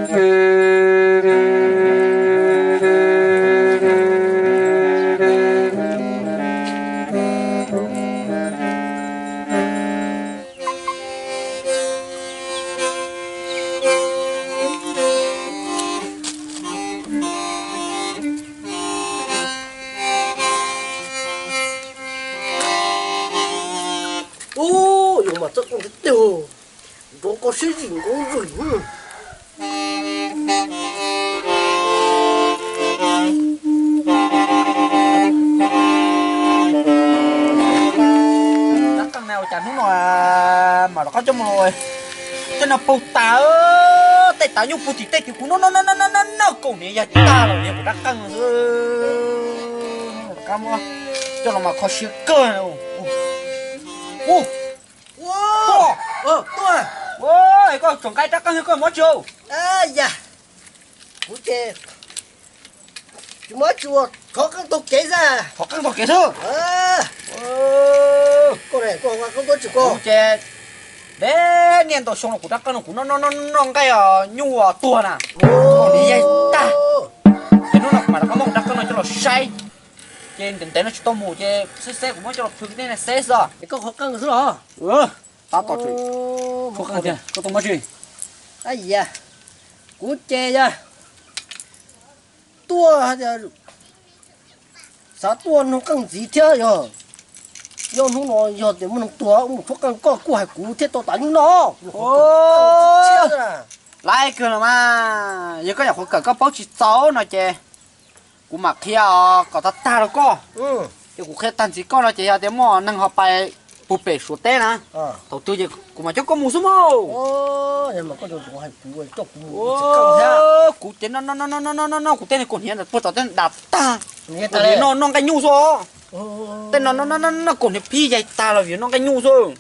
Ub, yuav mas txawj koj tiag tiag, nrov koj siab zim nkaus zim. Rab qeej na ua cas hnub no mam rov qab coj mus, coj no puag tas, tej tav nyuj puag tim tej tim kuv noj noj noj noj noj kaum hniav yaig tag lawm niag kuv rab qeej xwb. Rov qab muab coj los mas kho siab kawg. Ua, ua, koj tseem nqa rab qeej koj muab tsis? Yam, kuv ces tsis muab tsis ua, thov qeej taug kev xwb. Thov qeej taug kev xwb. Koj, koj nqa qeej tuaj tsis koj? Kuv ces, deb niaj ntau xyoo los kuv rab qeej no kuv noj noj noj nqaij nyuj tuag na. Kaum hniav yaig tag. Ces hnub no kuv mam rov qab muab kuv rab qeej no coj los saib. Ces ntev ntev no tsis tau mus ces xeb xeb kuv muab coj los plhws nej xeb xwb. Es koj qhov qeej xwb los? Tab tom tshuav qeej tiag, koj tuaj muab tsis? Yam, kuv ces yog tuaj, xav tuaj nug qeej ntxiv thiab yog, yog hnub no yog tias muaj neeg tuag mus tshuab qeej koj kuj hais kuv thiaj tau tav nyuj noj. Laiv kawg los mas, yog koj nyuam qhuav kawm koj paub tsis txaus no ces kuv mam qhia os kom tag tag rau koj. Ces kuv qhia tag ntxiv koj no ces yog tias muaj neeg ho pais puag pem Suav teb na, thaum twg ces kuv mam coj koj mus xwb mas. Kuv ces noj noj noj noj noj noj kuv tej niag kaum hniav ntawd puag tom tej dam tag, noj noj nqaij nyuj xwb. Tej no noj noj noj noj kaum hniav phib yaig tag los vim noj nqaij nyuj xwb.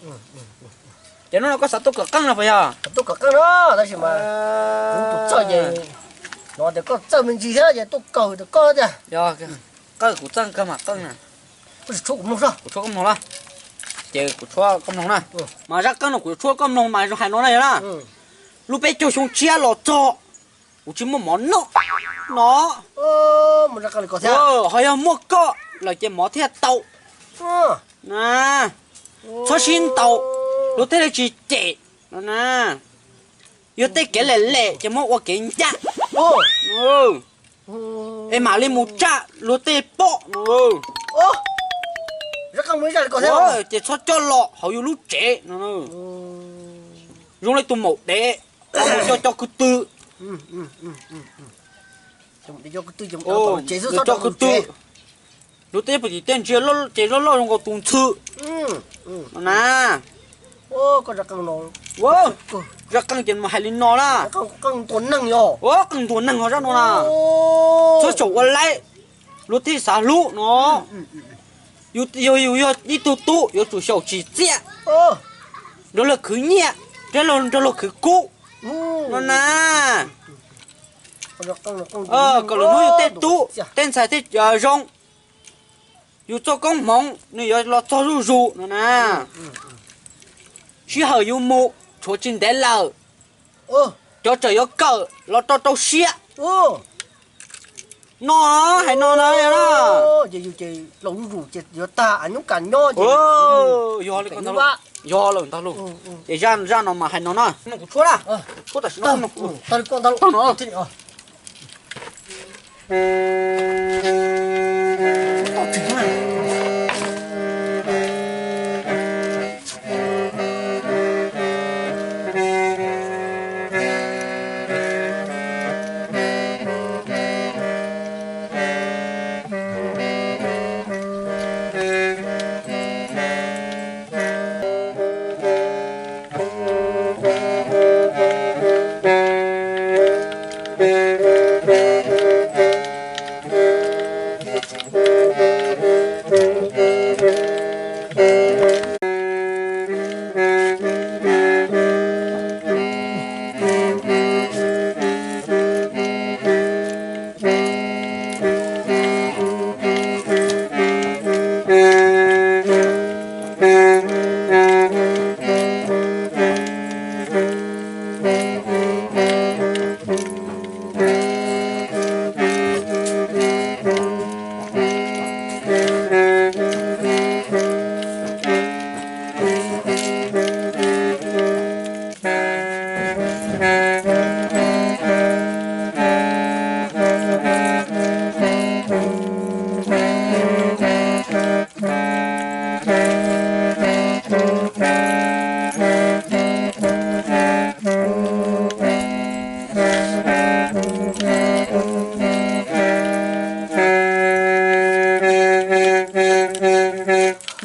Ces hnub no koj xav tuaj kawm qeej no puas yog? Tuaj kawm qeej no tab sis mas kuv tus txawj ces, no tias koj txawj me ntsis thiab ces tuaj kawm tias koj tiag. Yog, qeej kuv txawj kawg mas qeej na. Koj tshuab kuv mloog, kuv tshuab koj mloog na. Ces kuv tshuab koj mloog na. Mas zaj qeej no kuv tshuab koj mloog mas zoo hais no na yog na. Lub peb caug xyoo tshiab los txog kuv tsis muaj mov noj no, ho yog muaj koj lawm ces mov thiaj tau. Txhob sib ntaus, luag tej li tsis cem no na. Yog tej kev lem lem ces muab ua kev ncaj, es mam li mus tsa luag tej pom no. Ces txhob coj los hauv yus lub tsev no. Zoo li tus maum dev, coj cov ko tw, cov ko tw, luag tej pom tim tej ntsia ces loj loj zoo nkaus tus ntxhw no na. Zaj qeej ces mas hais li no na. Qeej ntuas neeg ho zaj no na. Txhob txaum ua laib, luag thiaj xav hlub no. Yus yog ib tug tub yuav tsum xyaum tsim txiaj, nrog luag khwv nyiaj, nrog luag khwv kub no na. Kom lwm hnub yus tej tub tej ntxhais thiaj zoo, yus txoj koob hmoov nws yuav los txog zuj zus no na. Sij hawm yus mus tshuav tsis ntev lawm, cov tseem yuav kawm los rau rau siab. No, hais no na. Yog lawm ntag lauj, ces zaj no mas hais no na. Kuv tshuab na, tshuab tam sim no.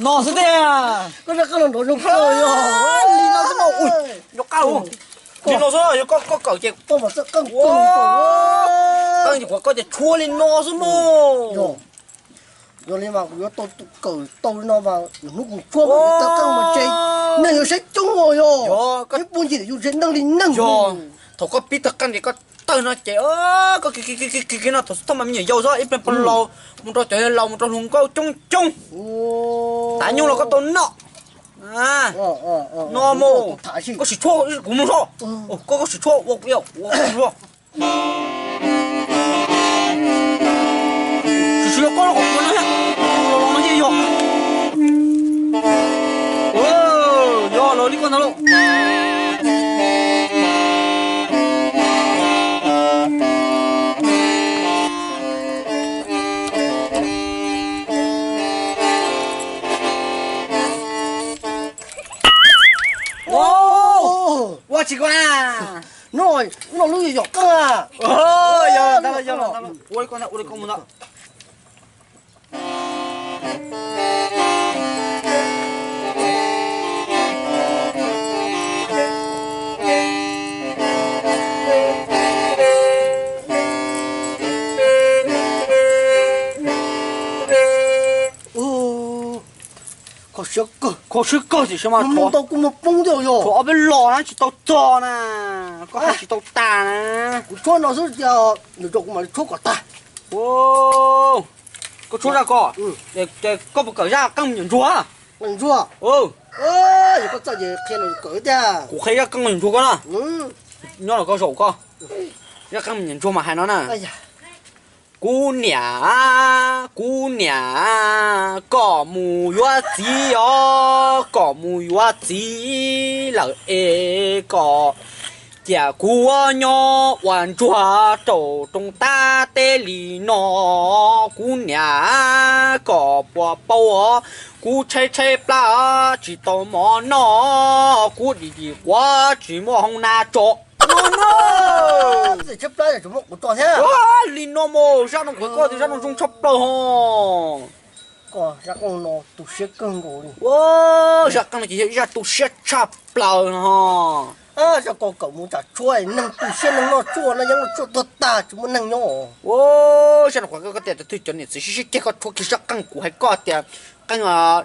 No xwb tiag. Koj rov qab los nrov zoo kawg yog li no xwb no. Ui, nrov qab li no xwb no, yog koj kawm ces koj mas txawj qeej kawg. Qeej ces kuv koj ces tshuab li no xwb no. Yog li mas kuv yuav tau kawm tau li no mas hnub kuv tshuab mas txawj qeej mas ces neeg yuav saib coob os yog. Ib puag ncig yus ntshe neeg li neeg. Thaum koj pib tawg qeej ces koj tawg no ces koj kiv kiv kiv no thaum xub thawj mas me nyuam yaus xwb, ib pliag pog laus mus rau cov laus mus rau hluas nkauj coob coob. Tav nyuj los koj tau noj. No mus, koj sim tshuab kuv mus so. Koj koj sim tshuab ua kuv ua kuv ua. Sim sim yog koj los kuv no thiab, los no thiab yog. Yog los li koj ntag lauj. Ua tsis koj na. No, no lub yog yog qeej. Yog ntag, yog ntag, ua li koj ntag, ua li koj mus ntag. Kho siab kawg, kho siab kawg tiam sis mas ntau kuj muag poob thiab yog. Tshuav ob peb los na tsis tau txog na, koj hais tsis tau tas na. Kuv tshuab no xwb cia nws rau kuv mam li tshuab kom tag. Koj tshuab zaj ko, koj puas kawm zaj qeej me nyuam ntsuag? Qeej ntsuag. Yog koj txawj ces qhia los kawm tiag. Kuv qhia zaj qeej me nyuam ntsuag koj na. Nyob los koj zaum koj. Zaj qeej me nyuam ntsuag mas hais no na. Kuv niam, kuv niam, koj mus yuav txiv os, koj mus yuav txiv lawm es koj cia kuv ua nyob ua ntsuag rau rooj tab teb li no. Kuv niam, koj puas paub os, kuv tshaib tshaib plab tsis tau mov noj, kuv dim dim quav tsis muaj hoob nab tso. Tshaib plab tsis muaj kuv tso thiab. Li no mas zaj no kuv koj tias zaj no zoo tshaj plaws ho. Koj zaj qeej no tu siab kawg nkaus li. Zaj qeej no ces yog ib zaj tu siab tshaj plaws no. Zaj ko kawm mus tsam tshuab neeg tu siab neeg noj tshuaj no yeej noj tshuaj tuag tag tsis muaj neeg nyob. Zaj no kuv koj tias tus twg cov niam txiv sib sib ceg koj tshuab kiag zaj qeej kuv hais koj tias qeej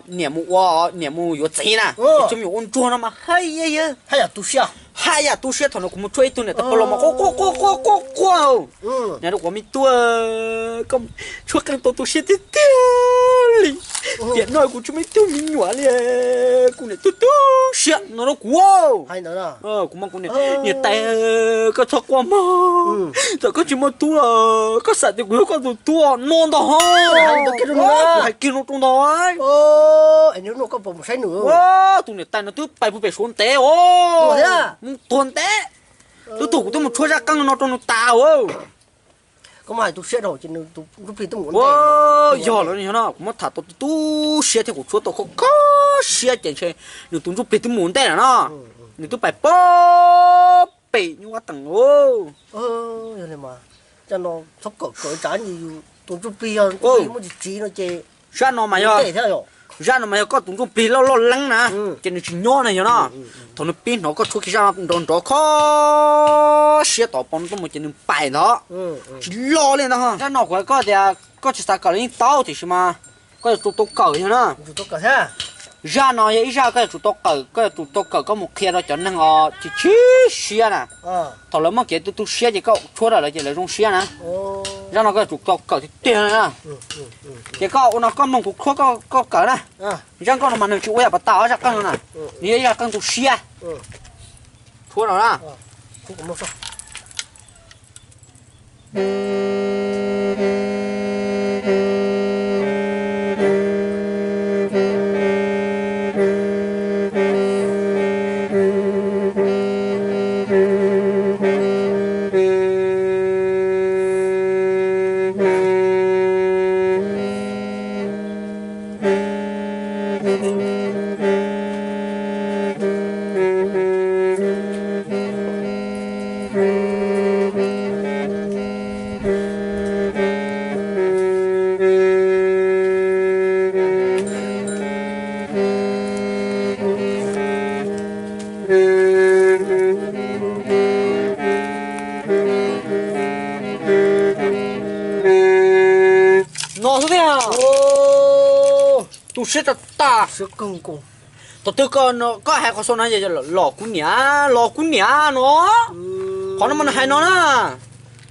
niam mus ua, niam mus yuav txiv na, tsis me nyuam ua ntsuag no mas haj yam tu siab. Haj yam tu siab thaum no kuv mus tshuab ib tug niam tais pog los mas quaj quaj quaj quaj quaj. Niam rau kuv me tub, koj tshuab qeej tau tu siab tiag tiag li. Tiam no kuv tsis muaj ib tug me nyuam li, kuv niam tu tu siab no rau kuv. Kuv mas kuv niam, niam tais, koj txhob quaj mog, txawm koj tsis muaj tub los koj xav tias kuv yog koj tus tub no ntag ho. Kuv hais kiag no rau ntag. Tus niam tais no twb pais puag pem Suav ntev os, mus tuag ntev. Twb thaum kuv twb mus tshuab zaj qeej no rau nws tas. Yog lawm no kuv muab tham tau tu siab thiab kuv tshuab tau kho kho siab ces ntshe nws tus ntsuj plig twb mus ntej lawm no. Nws twb pais puag pem nyuj vaj teem. Yog li mas, zaj no txhob kawm kawm tsam tus ntsuj plig yog ntsuj plig muaj tsis tsiv no ces zaj no mas yog, zaj no mas yog koj tus ntsuj plig loj loj leeb na, ces nws tsis nyob na yog no. Thaum nws pib hnov koj tshuab kiag zaj no nrov nrov kho siab tom pov no tuaj mus ces nws pais ntag, tsis los li ntag. Zaj no kuv hais koj tias koj tsis xav kawm los yeej tau tiam sis mas koj yuav tsum tau kawm yog na. Zaj no yog ib zaj koj yuav tsum tau kawm, koj yuav tsum tau kawm koj mus qhia rau cov neeg os tsis tshib siab na. Thaum lawv muaj kev tu tu siab ces koj tshuab rau lawv ces lawv zoo siab na. Zaj no koj yuav tsum tau kawm tiag tiag na. Ces koj ua no koj mloog kuv tshuab koj kawm na. Zaj nkauj no mas nws tsis ua yam pas tas ob zaj qeej no na, nws yog ib zaj qeej tu siab. Tshuab no na. Siab tag tag. Thaum twg koj hais qhov xaus no, los kuv niam, los kuv niam no. Qhov no mas nws hais no na.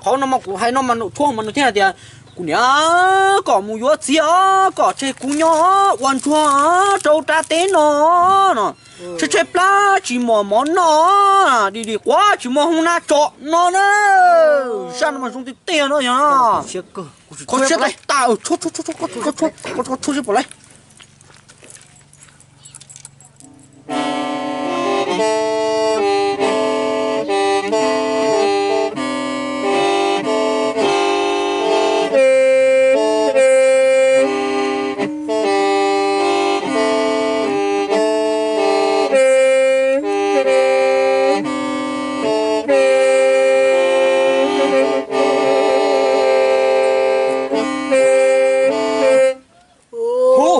Qhov no mas kuv hais no mas nws tshuab mas nws thiaj hais tias, kuv niam, kom mus yuav txiv os, kom tseg kuv nyob ua ntsuag rau rab teb no no. Tshaib tshaib plab tsis muaj mov noj, dim dim quav tsis muaj hoob nab tso no na. Zaj no mas zoo tiag tiag no yog no. Qhov siab tag tag, tshuab tshuab tshuab tshuab tshuab tshuab tshuab pom lawm. Hu,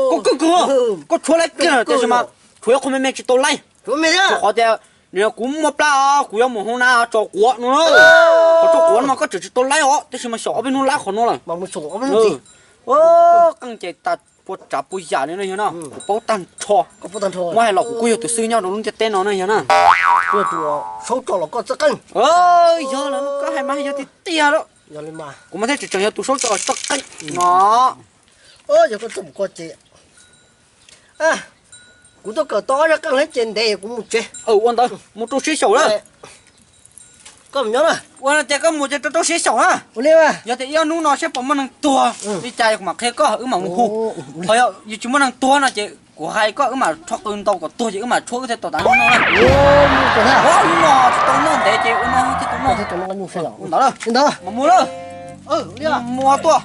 koj kawg kawg, koj tshuav laib kiag tiam sis mas tshuav ib qho me me tsis tau laib. Rau qhov tias nws yog kuv muaj plab os, kuv yuav mus hoob nab tso quav no. Qhov tso quav no mas koj tseem tsis tau laib os, tab sis mas xyaum ob peb hnub laib qhov no lawm. Qeej ces tas puas tsav puas yam li no yog no, kuv paub tag nrho. Muab hais los kuv kuj yog tus xwb nyob rau lub ntiaj teb no na yog na. Yog los koj hais mas yog tiag tiag lawm. Kuv mas thiaj tseem tseem yog tus saub tso toj qeej no. Yog koj txawj mus koj ces kuv tuaj kawm tau ob zaj qeej lawm ces ntev kuv mus tsev. Ua ntawd mus rau siab xyaum lawm. Koj mus nyob na. Ua no ces koj mus ces rau rau siab xyaum na. Yog tias ib ob hnub no saib puas muaj neeg tuag li cas kuv mam qhia koj wb mam mus hu. Qhov yog yus tsis muaj neeg tuag no ces kuv hais koj wb mam rho qws ntaus kom tuag ces wb mam tshuab wb thiaj tau tav no na. Hnub no tsis tau noj ntev ces ua no thiaj tau noj. Ntawd, mam mus lawm. Mus tuaj.